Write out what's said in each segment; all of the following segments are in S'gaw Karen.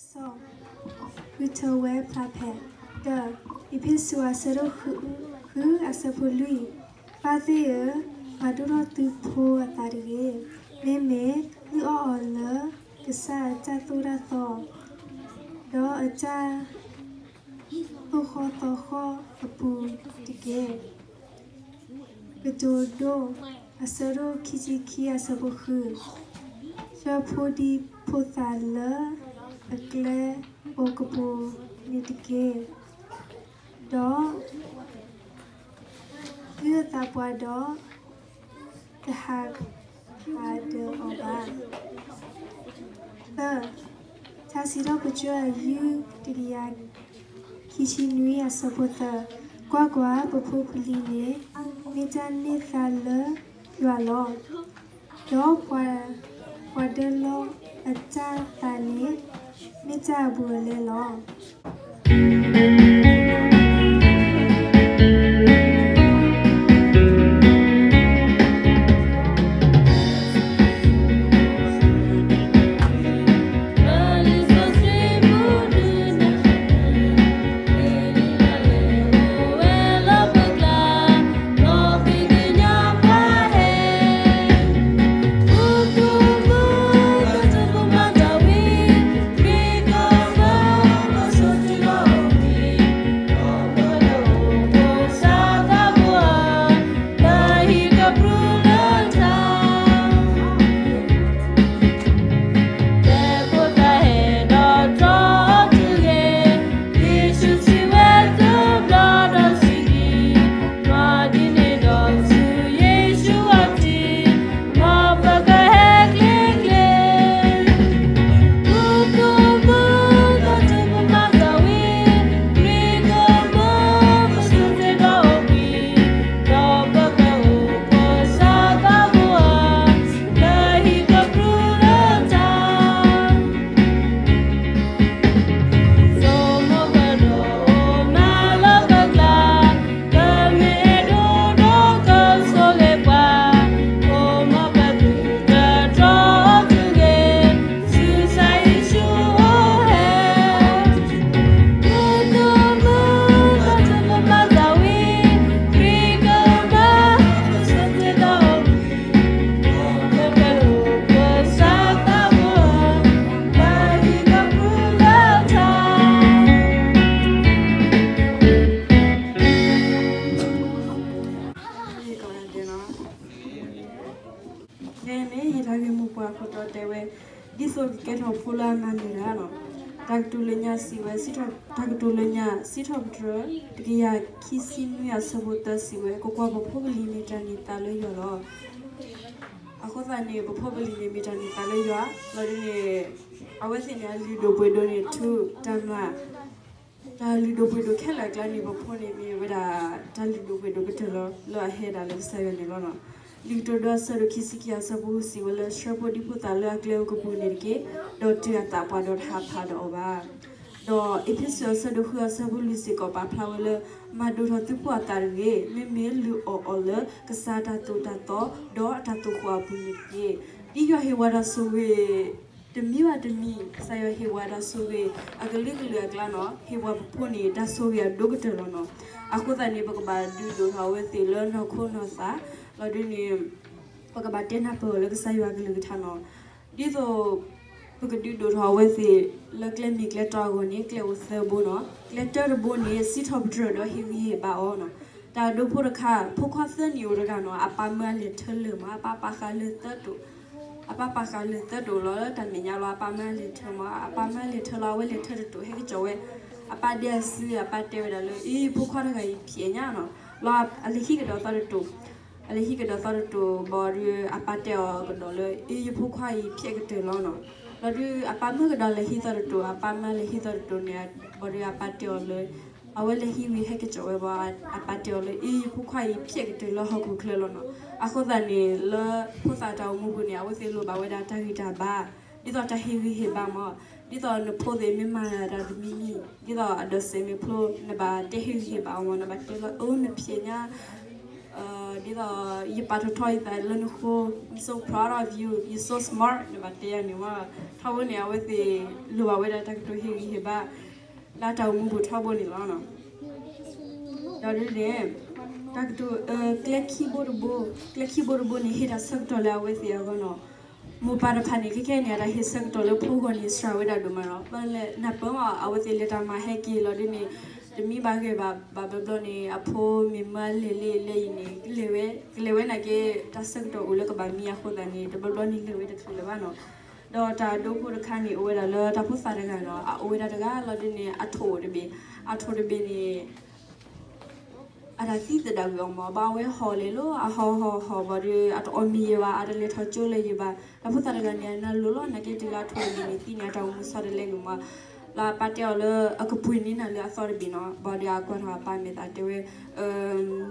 စီၤ, ဃုထၢဝဲဖျါဖဲ, တၢ, အ့းဖ့းစူး အဆၢဒိၣ်ဃု, ဃုအဆၢဖိလွံၢ်, ပၢ်သ့ၣ်ဧၢ, မၤဒိၣ်ထီၣ်သုဖိအသးတဂ့ၤ, မ့မ့ၢ်သုအီၣ်အီၤလၢကစၢ်အတၢ်သိၣ်တၢ်သီ ဒီးအတၢ်သိၣ်ဃီၣ်သီဃီၣ်အပူၤတက့ၢ်. ကတိၤဒိၣ်, အဆၢဒိၣ်ခံဆံခံအဆၢဖိဃု, ဆှၢဖိဒံဖိသၣ်လၢအကျဲအိၣ်ကပူၤန့ၣ်တက့ၢ်, ဒီး သုအသးပှၢ်ဒီး တဟးဂီၤဒီးအီၤဘၣ်. သၢ, ထါစံးထီၣ်ပတြၢၤ အယုၢ်တကယၤခံဆံနွံအဆၢဖိသၢ, ကွၢ်ကွၢ်, ပဖိပလံၤန့ၣ် မ့ၢ်တၢ်န့ၢ်သါလၢယွၤလီၤ. ဒီးပှၤဒၢလီၢ်အတၢ်သးန့ၣ် မ့ၢ်တၢ်အဘူးအလဲလီၤ. ဖဲန့ၣ် ယတၢ်ဂ့ၢ်မိၢ်ပှၢ်ခိၣ်တီတဲဝဲ, ဒ်သိးကကဲထီၣ်ဖိလၢအမၤနၢၤတၢ်လီၤ. တၢ်ကတိၤလၢညါစံးဝဲ, တၢ်ကတိၤလၢညါ စံးထီၣ်ပတြၢၤ တကယၤခံဆံနွံအဆၢဖိသၢစံးဝဲ, ကွၢ်ကွၢ်, ပဖိပလံၤန့ၣ် တၢ်န့ၢ်သါလၢယွၤလီၤ. အဃိသတးန့ၣ် ပဖိပလံၤန့ၣ် မ့ၢ်တၢ်န့ၢ်သါလၢယွၤ, လီၤဒ်န့ၣ် အဝဲသ့ၣ်န့ၣ် အလုၢ်ဒိၣ်ပှ့ၤဒိၣ်န့ၣ် ထူးတၢ်မၤ တၢ်လုၢ်ဒိၣ်ပှ့ၤဒိၣ်ခဲလၢာ်အကျါန့ၣ် ပဖိန့ၣ်မ့ၢ်ဝဲဒၣ် တၢ်လုၢ်ဒိၣ်ပှ့ၤဒိၣ်ကတၢၢ်လီၤ လၢအဟဲဒၣ်လၢကစၢ်ယွၤန့ၣ်လီၤ. လံာ်ကတိၤဒိအဆၢဒိၣ်ခံဆံခံအဆၢဖိဃုစံးဝဲလၢ ဆှၢဖိဒံဖိသၣ်လၢအကျဲအိၣ်ကပူၤန့ၣ်တက့ၢ်, ဒီးတုၤအသးပှၢ်ဒီးတဟးဖးဒီးအီၤဘၣ်. ဒီးအ့းဖ့းစူးအဆၢဒိၣ်ဃုအဆၢဖိလွံၢ်စ့ၢ်ကီးပာ်ဖျါဝဲလၢ မၤဒိၣ်ထီၣ်သုဖိအသးတဂ့ၤ, မ့မ့ၢ်လုၢ်အီၣ်အီၤလၢကစၢ်တၢ်သိၣ်တၢ်သီ ဒီးအတၢ်သိၣ်ဃီၣ်အပူၤန့ၣ်တက့ၢ်. ဒ်ယွၤဟ့ၣ်ဝဲတၢ်ဆိၣ်ဂ့ၤ တမံၤဘၣ်တမံၤ, ကစၢ်ယွၤဟ့ၣ်ပှၤတၢ်ဆိၣ်ဂ့ၤ အကလုာ်ကလုာ်အကျါန့ၣ်, ဟ့ၣ်ပှၤပဖိန့ၣ် တၢ်ဆိၣ်ဂ့ၤအဒိၣ်ကတၢၢ်လီၤန့ၣ်. အဃိသတးန့ၣ် ပကဘၣ်ဒုးဒိၣ်ထီၣ်အဝဲသ့ၣ်လၢနီၢ်ခိနီၢ်သး, လီၤဒ်န့ၣ် ပကဘၣ်တဲနၢ်ပၢၢ်အီၤလၢကစၢ်ယွၤအကလုၢ်ကထါန့ၣ်. ဒ်သိး ပကဒုးဒိၣ်ထီၣ်အဝဲသ့ၣ် လၢကျဲမ့ၢ်ကျဲတီအဂီၢ်န့ၣ် ကျဲအိၣ်သၢဘိန့ၣ်, ကျဲတၢတဘိန့ၣ် စံးထီၣ်ပတြၢၤဒီးဟ့ၣ်ဂံၢ်ဟ့ၣ်ဘါအီၤန့ၣ်. တၢ်ဒိဖိတခါ ဖိခွါသၢနံႉအိၣ်တဂၤန့ၣ်, အပၢ်မၢအလဲၤထၢလၢာ်မး, အပၢ်ပာ်ဃာ်လၢာ်သၢတိာ်, အပၢ်ပာ်ဃာ်လၢာ်သၢတိာ်လီၤ. တၢ်မဲာ်ညါလီၤ အပၢ်မၢအလဲၤထၢမး, အပၢ်မၢအလဲၤထၢလီၤ အဝဲလဲၤထၢတတိာ် ဟဲကစီၤဝဲ, အပၢ်ဒဲအစု အပၢ်တဲဝဲဒၣ်လၢ အ့ ဖိခွါတဂၤအံၤ ဖျဲးညါန့ၣ်, လီၤအလဲၤဟံးကဒီးသီတတိာ်, အလဲၤဟံးကဒီးသီတတိာ် ဘၣ်ဒီး အပၢ်တဲအီၤကဒီးလၢ အ့ ယဖိခွါအံၤ ဖျဲးကတၢၢ်လီၤန့ၣ်. လီၤဒုးအပၢ်မၢကဒီးလဲၤဟံးသီတတိာ်, အပၢ်မၢလဲၤဟံးသီတတိာ်န့ၣ်, ဘၣ်ဒီးအပၢ်တဲအီၤလၢ အဝဲလဲၤဟံးဝံၤဟဲကစီၤဝဲဘၣ်, အပၢ်တဲအီၤလၢ အ့ ယဖိခွါအံၤ ဖျဲးကတၢၢ်လၢဟီၣ်ခိၣ်ချၢလီၤန့ၣ်. အဃိသတးန့ၣ် လၢဖိသၣ်တၢ်အိၣ်မူပူၤန့ၣ် အဝဲသ့ၣ်လိၣ်ဘၣ်ဝဲဒၣ်တၢ်ဂံၢ်တၢ်ဘါ, ဒ်သိးတၢ်ဟ့ၣ်ဂံၢ်ဟ့ၣ်ဘါမး, ဒ်သိးနဖိသ့ၣ်မ့ၢ်မၤတၢ်တမံၤမံၤ ဒ်သိးအဒိးစဲးမ့ၢ်ဖျိ နဘၣ်တဲဟ့ၣ်ဂံၢ်ဟ့ၣ်ဘါအီၤမး, နဘၣ်တဲလၢ အ့ နဖျဲးညါ ဒ်သိးယပာ်ထီၣ်ထီၣ်ယသးလၢနဃိ, I'm so proud of you, you so smart န့ၣ်ဘၣ်တဲယၤန့ၣ်မး, ထီဘိန့ၣ် အဝဲသ့ၣ်လိၣ်ဘၣ်ဝဲဒၣ်တၢ်ကတိၤဟ့ၣ်ဂံၢ်ဟ့ၣ်ဘါ လၢတၢ်အိၣ်မူပူၤထီဘိန့ၣ်လီၤ. ဒီးဒ်န့ၣ် တၢ်ကတိၤ ကျဲခံဘိတဘိ, ကျဲခံဘိတဘိန့ၣ် ဟ့ၣ်တၢ်ဆၢကတီၢ်လၢအဝဲသ့ၣ်အဂီၢ်နီၤ. မိၢ်ပၢ်တဖၣ်န့ၣ် ခဲခဲန့ၣ် အတၢ်ဟ့ၣ်ဆၢကတီၢ်လၢဖိဂီၢ်န့ၣ် စှၤဝဲဒၣ်ဒိၣ်မးနီၤ. ဘၣ်လဲၣ်နၢ်ပၢၢ်မး အဝဲသ့ၣ်လဲၤတၢ်မၤဟဲက့ၤလီၤဒ်န့ၣ် တမံဘၣ်ဂ့ၤဘၣ် ဘၣ်ဘျီဘျီန့ၣ် အဖိမ့ၢ်မၢလဲၤလံလဲၤအံၤန့ၣ် ကလဲၤဝဲ, ကလဲၤဝဲနာ်က့ တၢ်ဆၢကတီၢ်အိၣ်လၢကဘၣ်မံအဃိသတးန့ၣ် တဘျီဘျီန့ၣ်လဲၤဝဲတချုးလၢၤဘၣ်နီၤ. ဒီးတၢ်ဒိဖိတခါန့ၣ် အိၣ်ဝဲဒၣ်လၢတၢ်ဖိသၣ်တဂၤနီၤ, အအိၣ်ဝဲဒၣ်တဂၤလီၤဒ်န့ၣ် အထိၣ်တဘ့ၣ်, အထိၣ်တဘ့ၣ်န့ၣ် အတၢ်သံသဒၣ်ကွံာ်အီၤမး, ဘၣ်ဝဲဟီၣ်လဲၤလီၤ, အဟီၣ်ဟီၣ်ဟီၣ်ဘၣ်ဒီး အတအီၣ်မ့ၤယဲၢ်ဘၣ်, အတလဲၤထီၣ်ကၠိလၢၤယဲၢ်ဘၣ်. တၢ်ဖိသၣ်တဂၤန့ၣ် အနၢ်လိၤလီၤ, နာ်က့တုၤလၢအထိၣ်တဘ့ၣ်န့ၣ်သံန့ၣ် အတၢ်အိၣ်မူဆီတလဲကွံာ်မး, လၢအပၢ်တဲအီၤလၢအကပှ့ၤန့ၢ်နၤလၢအသီတဘ့ၣ်နီၤ, ဘၣ်ဒီးအကွၢ်ထီၣ်အပၢ်မဲာ်သးတဲဝဲ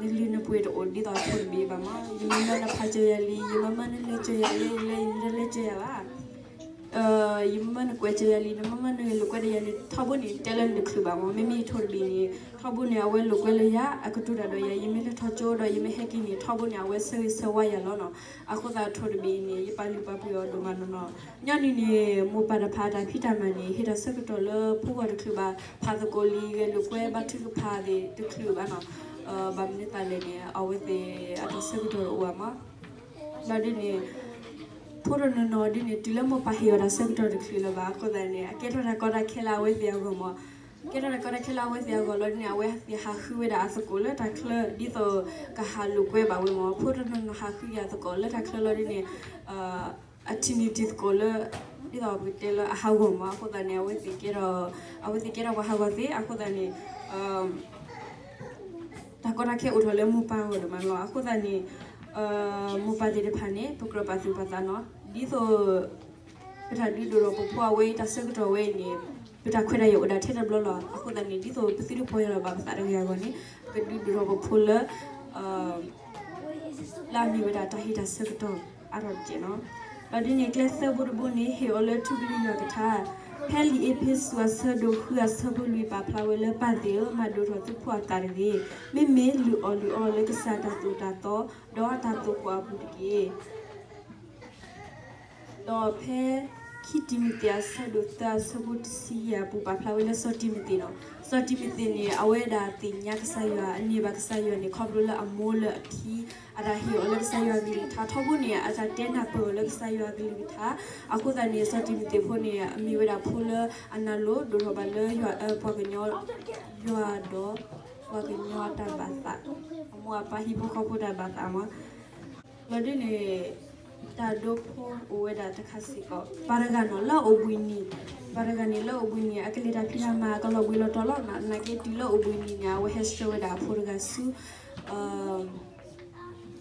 နလုၢ်နပှ့ၤတအိၣ်ဒ်သိးအထိၣ်တဘ့ၣ်ဘၣ်မး, ယမ့ၢ်မၢနဖးစၢၤယၤလံ, ယမ့ၢ်မၢနလဲၤစၢၤယၤလံ, လၢနတလဲၤစၢၤယၤဘၣ် ယမ့ၢ်မၢနကွဲးစၢၤယၤလံ, နမ့ၢ်မၢနလိာ်ကွဲဒီးယၤန့ၣ် ထီဘိန့ၣ် တဲလၢနတချုးဘၣ်မး, မ့မ့ၢ်ထိၣ်တဘ့ၣ်န့ၣ် ထီဘိန့ၣ် အဝဲလိာ်ကွဲလၢယၤ, အကတိၤတၢ်ဒီးယၤ, ယမ့ၢ်လဲၤထီၣ်ကၠိဒီး ယမ့ၢ်ဟဲက့ၤန့ၣ် ထီဘိန့ၣ် အဝဲဆၢဂ့ၤဆၢဝါယၤလီၤနီၤ. အဃိသတးထိၣ်တဘ့ၣ်အံၤန့ၣ် ယပာ်လုၢ်ပာ်ပှ့ၤအီၤဒိၣ်မးနီၤနီၤ. ညီနုၢ်န့ၣ် မိၢ်ပၢ်တဖၣ်အတၢ်ဖံးတၢ်မၤန့ၣ် ဟ့ၣ်တၢ်ဆၢကတီၢ်လၢဖိဂီၢ်တချုးဘၣ်, ဖးသကိးလံ, ဂဲၤလိာ်ကွဲဘါထုကဖၣ်သ့ၣ်တချုးဘၣ်နီၤ. ဘၣ်မနုၤသတးလဲၣ်န့ၣ် အဝဲသ့ၣ်အတၢ်ဆၢကတီၢ်တအိၣ်ဘၣ်မး ဘျီဒ်န့ၣ် ဖိတနီၤနီၤဒ်န့ၣ် တုၤလၢမိၢ်ပၢ်ဟ့ၣ်အီၤတၢ်ဆၢကတီၢ်တချုးလၢၤဘၣ်အဃိသတးန့ၣ် အကဲထီၣ်တၢ်ကီတၢ်ခဲလၢအဝဲသ့ၣ်အဂီၢ်မး, ကဲထီၣ်တၢ်ကီတၢ်ခဲလၢအဝဲသ့ၣ်အဂီၢ်လီၤဒ်န့ၣ် အဝဲသ့ၣ်ဟးဃုဝဲဒၣ်အသကိးလၢတၢ်ချၢ ဒ်သိးကဟးလိာ်ကွဲဘၣ်ဝဲမး, ဖိတနီၤနီၤဟးဃုက့ၤအသကိးလၢတၢ်ချၢလီၤဒ်န့ၣ် အထံၣ်န့ၢ်တံၤသကိးလၢ ဒ်သိးပကတဲလၢအဟးဂီၤမး အဃိသတးန့ၣ် အဝဲသ့ၣ်ကဲထီၣ် အဝဲသ့ၣ်ကဲထီၣ်ပှၤဟးဂီၤသ့ အဃိသတးန့ၣ် တၢ်ကီတၢ်ခဲအိၣ်ထီၣ်လၢမိၢ်ပၢ်အဂီၢ်ဒိၣ်မးလီၤ. အဃိသတးန့ၣ် မိၢ်ပၢ်သ့ၣ်တဖၣ်န့ၣ် ပကြၢးပာ်သူၣ်ပာ်သးနီၤ ဒ်သိး ပတၢ်ဒုးဒိၣ်ထီၣ်ပဖိအဝဲအံၤ တၢ်ဆၢကတီၢ်ဝဲအံၤန့ၣ် ပတၢ်ခွဲးတၢ်ယာ်အိၣ်ဒၣ်ထဲတဘျီလီၤ. အဃိသတးန့ၣ် ဒ်သိးပသုတပီၢ်ယၢ်လီၤဘၣ်ပသးတဂ့ၤအဂီၢ်န့ၣ် ပကဒုးဒိၣ်ထီၣ်ပဖိလၢ လၢအမ့ၢ်ဝဲဒၣ်တၢ်ဟ့ၣ်တၢ်ဆၢကတီၢ်အါထီၣ်တက့ၢ်နီၤ. ဒီးဒ်န့ၣ် ကျဲသၢဘိတဘိန့ၣ် ဟ့ၣ်အီၤလၢထူကရံၣ်ယွၤကထါ ဖဲလံာ်အ့းဖ့းစူးအဆၢဒိၣ်ဃုအဆၢဖိလွံၢ်ပာ်ဖျါဝဲလၢ ပၢ်သ့ၣ်ဧၢ, မၤဒိၣ်ထီၣ်သုဖှီၣ်အသးတဂ့ၤ, မ့မ့ၢ်လုၢ်အီၣ်လုၢ်အီလၢကစၢ်တၢ်သိၣ်တၢ်သီ ဒီးအတၢ်သိၣ်ဃီၣ်အပူၤတက့ၢ်. ဒီးဖဲခံတံၤမသ့းအဆၢဒိၣ်သၢအဆၢဖိတဆံယဲၢ်အပူၤ ပာ်ဖျါဝဲလၢစီၤတံၤမသ့းနီၤ. စီၤတံၤမသ့းန့ၣ် အဝဲဒၣ်သ့ၣ်ညါကစၢ်ယွၤ အန့ၢ်ဘၣ်ကစၢ်ယွၤန့ၣ် ခီဖျိလၢအမိၢ်လၢအဖံ အတၢ်ဟ့ၣ်အီၤလၢကစၢ်ယွၤကလုၢ်ကထါ ထီဘိန့ၣ် အတၢ်တဲနၢ်ပၢၢ်အီၤလၢကစၢ်ယွၤကလုၢ်ကထါ. အဃိသတးန့ၣ် စီၤတံၤမသ့းဖိန့ၣ် အမ့ၢ်ဝဲဒၣ်ဖိလၢအနၢ်လိၤဒိၣ်ထီၣ်ဘၣ်လၢယွၤ ပှၤကညီ ယွၤဒီး ပှၤကညီတၢ်ဘၣ်သး အမိၢ်အပၢ်ဟံၣ်ဖိဃီဖိတၢ်ဘၣ်သးမး လီၤဒ်န့ၣ် တၢ်ဒိဖိအိၣ်ဝဲဒၣ်တခါစ့ၢ်ကီး ပှၤတဂၤနီၤလၢအအိၣ်ဘှံးနံၤ ပှၤတဂၤန့ၣ်လၢအအိၣ်ဘှံးနံၤ အကလဲၤတၢ်ဖံးတၢ်မၤ အကလီၤဘှံးလီၤတီၤလီၤ. နာ်က့တုၤလၢအအိၣ်ဘှံးနံၤန့ၣ် အဝဲဟဲဆှၢဝဲဒၣ်အဖိတဂၤဆူ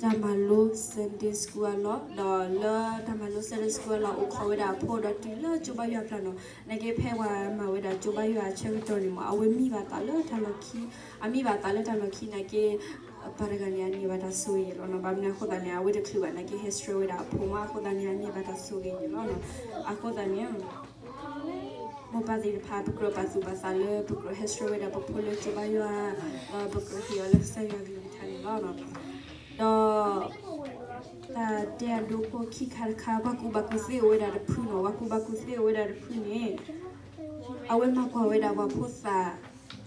တၢ်မၤလိ Sunday School အလီၢ် ဒီးလၢတၢ်မၤလိ Sunday School အလီၢ် အိၣ်ခိးဝဲဒၣ်အဖိဒီးတုၤလၢကၠိဘါယွၤအကျါနီၤ. နာ်က့ဖဲပှၤမၤဝဲဒၣ်ကၠိဘါယွၤအဆၢကတီၢ်န့ၣ်မး အဝဲမံဘၣ်သးလၢတၢ်လီၢ်ခံ အမံဘၣ်သးလၢတၢ်လီၢ်ခံနာ်က့ ပှၤတဂၤန့ၣ် အန့ၢ်ဘၣ်တၢ်ဆိၣ်ဂ့ၤယဲၢ်လီၤနီၤ. ဘၣ်မနုၤအဃိသတးန့ၣ် အဝဲတချုးဘၣ်နာ်က့ဟဲဆှၢဝဲဒၣ်အဖိမး အဃိသတးန့ၣ် အန့ၢ်ဘၣ်တၢ်ဆိၣ်ဂ့ၤယဲၢ်လီၤနီၤ. အဃိသတးန့ၣ် မိၢ်ပၢ်သ့ၣ်တဖၣ် ပကြၢးပာ်သူၣ်ပာ်သးလၢပကြၢးဟဲဆှၢဝဲဒၣ်ပဖိလၢကၠိဘါယွၤ ဒီးပကြၢးဟ့ၣ်အီၤလၢကစၢ်ယွၤကလုၢ်ကထါန့ၣ်လီၤ. ဒီး တၢ်တဲအဒိဖိခံခါတခါ ပှၤကူၣ်ဘၣ်ကူၣ်သ့အိၣ်ဝဲဒၣ်တဖုနီၤ. ပှၤကူၣ်ဘၣ်ကူၣ်သ့အိၣ်ဝဲဒၣ်တဖုန့ၣ် အဝဲမၤကွၢ်ဝဲဒၣ်ပှၤဖိသၣ်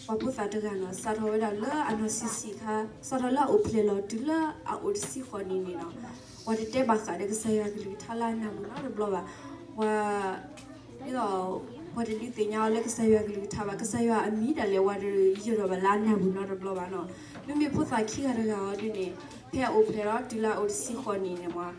ပှၤဖိသၣ်တဂၤနီၤ စးထီၣ်ဝဲဒၣ်လၢအနီၢ်ဆံးဆံးခါ စးထီၣ်လၢအအိၣ်ဖျဲၣ်လီၤ တုၤလၢအအိၣ်တဆံဃိးနံၣ်န့ၣ်နီၤ ပှၤတတဲဘၣ်ဃးဒီးကစၢ်ယွၤကလုၢ်ကထါလၢအနၢ်ပူၤနီတဘျီဘၣ်. ပှၤ ဒ်သိး ပှၤတဒုးသ့ၣ်ညါအီၤလၢကစၢ်ယွၤကလုၢ်ကထါဘၣ်. ကစၢ်ယွၤအမံၤဒၣ်လဲာ် ပှၤတယၢၤထီၣ်ဘၣ်လၢအနၢ်ပူၤနီတဘျီဘၣ်နီၤ. မ့မ့ၢ်ဖိသၣ်ခံဂၤတဂၤအီၤဒ်န့ၣ် ဖဲအအိၣ်ဖျဲၣ်လီၤ တုၤလၢအအိၣ်တဆံဃိးနံၣ်န့ၣ်မး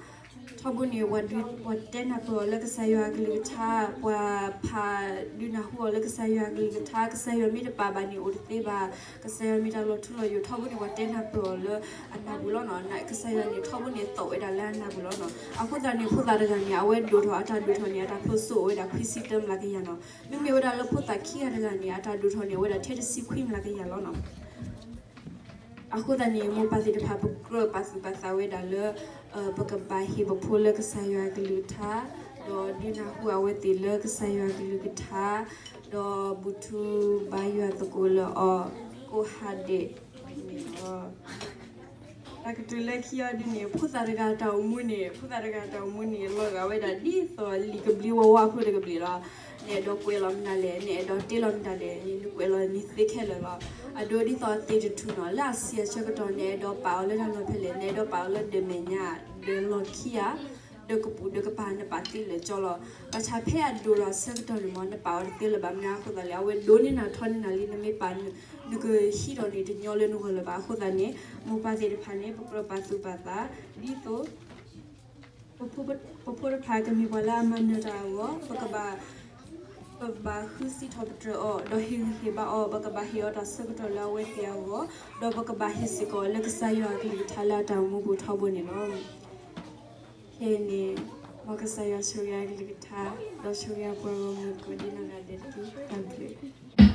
ထီဘိန့ၣ် ပှၤတဲနၢ်ပၢၢ်အီၤလၢကစၢ်ယွၤအကလုၢ်ကထါ, ပှၤဖးဒုးနၢ်ဟူအီၤလၢကစၢ်ယွၤအကလုၢ်ကထါ, ကစၢ်ယွၤမ့ၢ်တပာ်ဘၣ်န့ၣ်အိၣ်တသ့ဘၣ်, ကစၢ်ယွၤမ့ၢ်တၢ်လီၤထူလီၤယိာ် ထီဘိန့ၣ်ပှၤတဲနၢ်ပၢၢ်အီၤလၢအနၢ်ပူၤလီၤနီၤ. ကစၢ်ယွၤန့ၣ် ထီဘိန့ၣ်သိးဝဲဒၣ်လၢအနၢ်ပူၤလီၤနီၤ. အဃိသတးန့ၣ် ဖိသၣ်တဂၤန့ၣ် အဝဲဒိၣ်ထီၣ်အတၢ်ဒိၣ်ထီၣ်န့ၣ် အတၢ်ဖျိစိအိၣ်ဝဲဒၣ်ခွံဆံတၢမျးကယၤနီၤ. မ့မ့ၢ်ဝဲဒၣ်လၢဖိသၣ်ခံဂၤတဂၤန့ၣ် အတၢ်ဒိၣ်ထီၣ်န့ၣ် အဝဲဒၣ်ထဲတဆံခွံမျးကယၤလီၤနီၤ. အဃိသတးန့ၣ် မိၢ်ပၢ်သ့ၣ်တဖၣ် ပကြၢးပာ်သူၣ်ပာ်သးဝဲဒၣ်လၢ ပကဘၣ်ဟ့ၣ်ပဖိလၢကစၢ်ယွၤအကလုၢ်ကထါ, ဒီးဒုးနၢ်ဟူအဝဲသ့ၣ်လၢကစၢ်ယွၤအကလုၢ်ကထါ, ဒီးဘူၣ်ထူဘါယွၤသကိးလၢအီၤ ကိးဟါဒဲးန့ၣ်လီၤ. တၢ်ကတိၤလၢခံအီၤဒ်န့ၣ် ဖိသၣ်တဂၤတၢ်အိၣ်မူန့ၣ် ဖိသၣ်တဂၤတၢ်အိၣ်မူန့ၣ် လီၤဂာ်ဝဲဒၣ်ဒ်သိးလံာ်ကဘျံးဝါဝါဖိတကဘျံးလီၤ. နအဲၣ်ဒိးကွဲးလီၤမနုၤလဲၣ်, နအဲၣ်ဒိးတ့လီၤမတၤလဲၣ်န့ၣ် နကွဲးလီၤနသ့ခဲလၢာ်လီၤ. အဒိဒ်သိးသ့ၣ်တထူၣ်နီၤ လၢအဆံးအဆၢကတီၢ် နအဲၣ်ဒိးပာ်အီၤလၢတၢ်လီၢ်ဖဲလဲၣ်, နအဲၣ်ဒိးပာ်အီၤလၢဒၢးမဲာ်ညါ, ဒၢးလီၢ်ခံဧါ, ဒၢးကပူၤဒၢးကပၤ နပာ်သ့လၢာ်ကၠီလီၤ. ဘၣ်ဆၣ်ဖဲအဒိၣ်ဒီးအဆၢကတီၢ်န့ၣ်မ့ၢ် နပာ်အီၤတသ့လၢၤဘၣ်. မ့ၢ်အဃိသတးလဲၣ် အဝဲဒိးန့ၢ်နၤထီန့ၢ်နၤလံ, နမ့ၢ်ပာ် နကဟံးထီၣ်န့ၣ်တညီလၢနဂီၢ်လၢၤဘၣ်. အဃိသတးန့ၣ် မိၢ်ပၢ်သ့ၣ်တဖၣ်န့ၣ် ပကြၢးပာ်သူၣ်ပာ်သး ဒ်သိး ပဖိတဖၣ်ကမ့ၢ်ပှၤလၢအမၤနၢၤတၢ်အဂီၢ် ပကဘၣ် ပဘၣ်ဃုစံးထီၣ်ပတြၢၤအီၤ ဒီးဟ့ၣ်ဂံၢ်ဟ့ၣ်ဘါအီၤ, ပကဘၣ်ဟ့ၣ်အီၤတၢ်ဆၢကတီၢ်လၢအဝဲသ့ၣ်အဂီၢ်, ဒီးပကဘၣ်ဟ့ၣ်စ့ၢ်ကီးအီၤလၢကစၢ်ယွၤအကလုၢ်ကထါလၢအတၢ်အိၣ်မူပူၤထီဘိန့ၣ်လီၤ. ခဲအံၤန့ၣ် မ်ကစၢ်ယွၤဆိၣ်ဂ့ၤအကလုၢ်ကထါ ဒီးဆိၣ်ဂ့ၤအပှၤဂီၢ်မုၢ်ကိးဒံနီၢ်ဂၤဒဲးတက့ၢ်. တၢ်ဘျုး